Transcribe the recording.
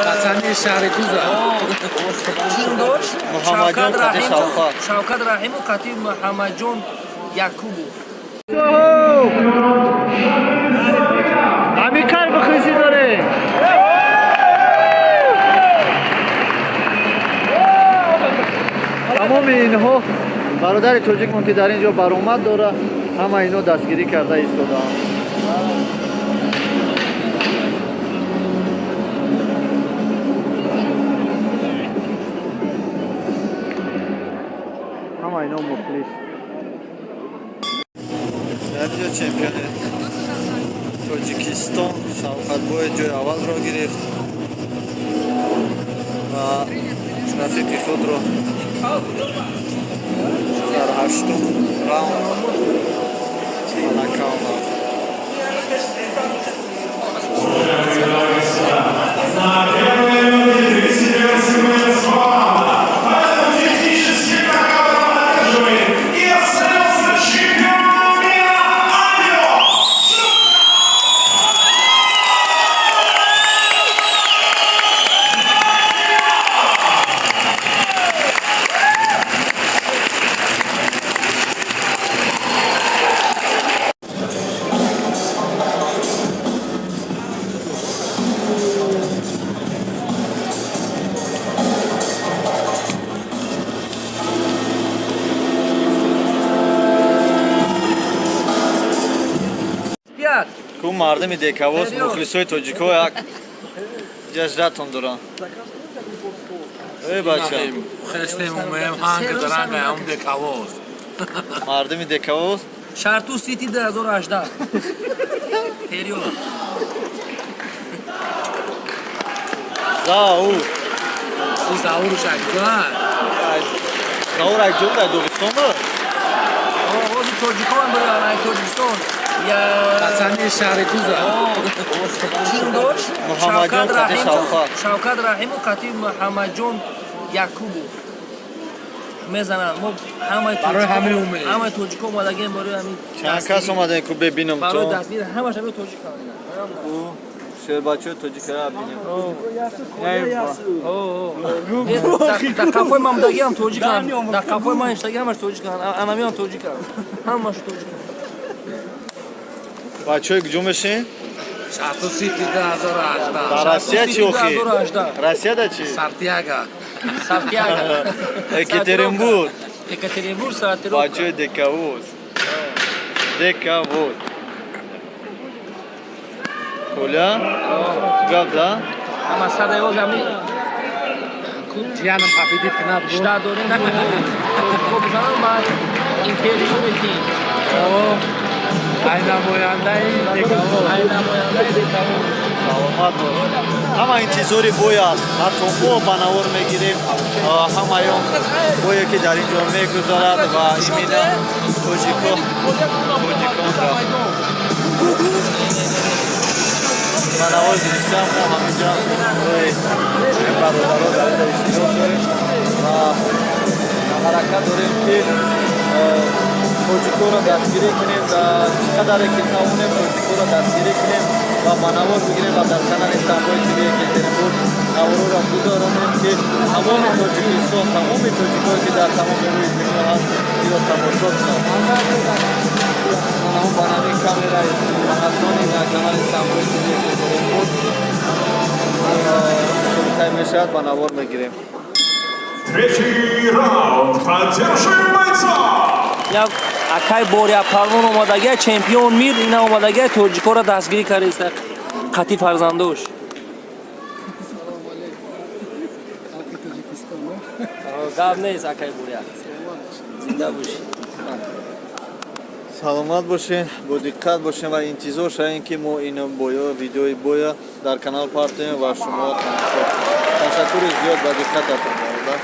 Пацани шаҳри Туза. Ким дошт? Муҳаммадҷон қати Шавқат. Шавкат Раҳимов қати Муҳаммадҷон Якубов. Ҳамин кар бихлисӣ дорем. Тамоми инҳо бародари тоҷикмон, ки дар ин ҷо баромад дора, ҳама ино дастгирӣ карда истодаанд. Ҳама ино мухлис. Дар ин ҷо чемпиони Тоҷикистон Шавқатбой ҷои аввалро гирифт ва рафиқи худро дар ҳаштум раунд ба нокаут афтод. На первой минуте 39 секунд раунда. Поэтому техническим нокаутом одерживает и остается чемпионом мира Амио. Пят. Ку мардими Декавоз, мухлисои тоҷико як ҷажратон доранд. Эй бача, Хестем умеем ҳанг даранга ҳам Декавоз. Мардими Декавоз. Шарту Сити 2018. Период. Заур. И Заур шакҷон. Заур як ҷо дар Догистон буд? Ози тоҷикон буран, ай Тоҷикистон. Я Пацани шаҳри Туза. Ким дошт? Муҳаммадҷон Шавкат қати Раҳимов. Шавқат. Шавкат Раҳимов қати Муҳаммадҷон Якубов. Мезананд. Мо ҳамаи Барои тоҷико ҳамин умед. Ҳамаи тоҷико омадагем барои ҳамин. Чанд кас омадаем, ку бебинам Барои то. дастгирӣ ҳамаш ҳамин тоҷикан. Шербачаҳои тоҷикара бинем. Дар қафои ман будагиам тоҷикан. Дар қафои ман иштаги ҳамаш тоҷикан. Анамиам тоҷикан. Ҳамаш тоҷикан. Бачаҳои куҷо мешин? Шарту Сити 2018. Дар Россия чи охи? 2018. Россияда чи? Сартияга. Сантьяго. Екатеринбург. Екатеринбург, Сартировка. Бачаҳои Декавоз. Декавоз. Коля? Гап за? Ама садаи оз ами Ҷиянам победит кунад. Шта дорем, тоҷико бизанам, баъд интервю метиҳем. Ай намояндаи Декавоз. Ай намояндаи Декавоз. Саломат бош. Ҳама интизори бой аст. Ҳатто мо ба навор мегирем ҳамаи он бое, ки дар ин ҷо мегузарад, ва именно тоҷико тоҷиконро ба навор гирифтам. Мо ҳаминҷа рои бародаро дар инҷо иштирок дорем ва ҳаракат дорем, ки тоҷикоро дастгирӣ кунем. Чӣ қадаре ки тавонем, тоҷикоро дастгирӣ кунем ва ба навор бигирем ва дар канали Самбои ТВ Екатеринбург наворро гузаронем, ки тамоми Тоҷикистон, тамоми тоҷикое, ки дар тамоми рӯи дунё ҳаст, иро тамошо кунанд. Ҳамон ба нави камераи Панасоник дар канали Самбои ТВ Екатеринбург тай мешавад, ба навор мегирем. Третий раунд. Поддерживаем бойцов! Як акай Боря Палвон омадагия, чемпион мир, ина омадагия, тоҷикоро дастгирӣ кардааст қати фарзандош. Халқи Тоҷикистон. Гап нест, акай Боря, зинда бошӣ. Саломат бошен, бо диққат бошен ва интизор шавем, ки мо ин боё, видеои боя дар канал партоем ва шумо тамошо кунед. Ташаккури зиёд ба диққататон, бародар.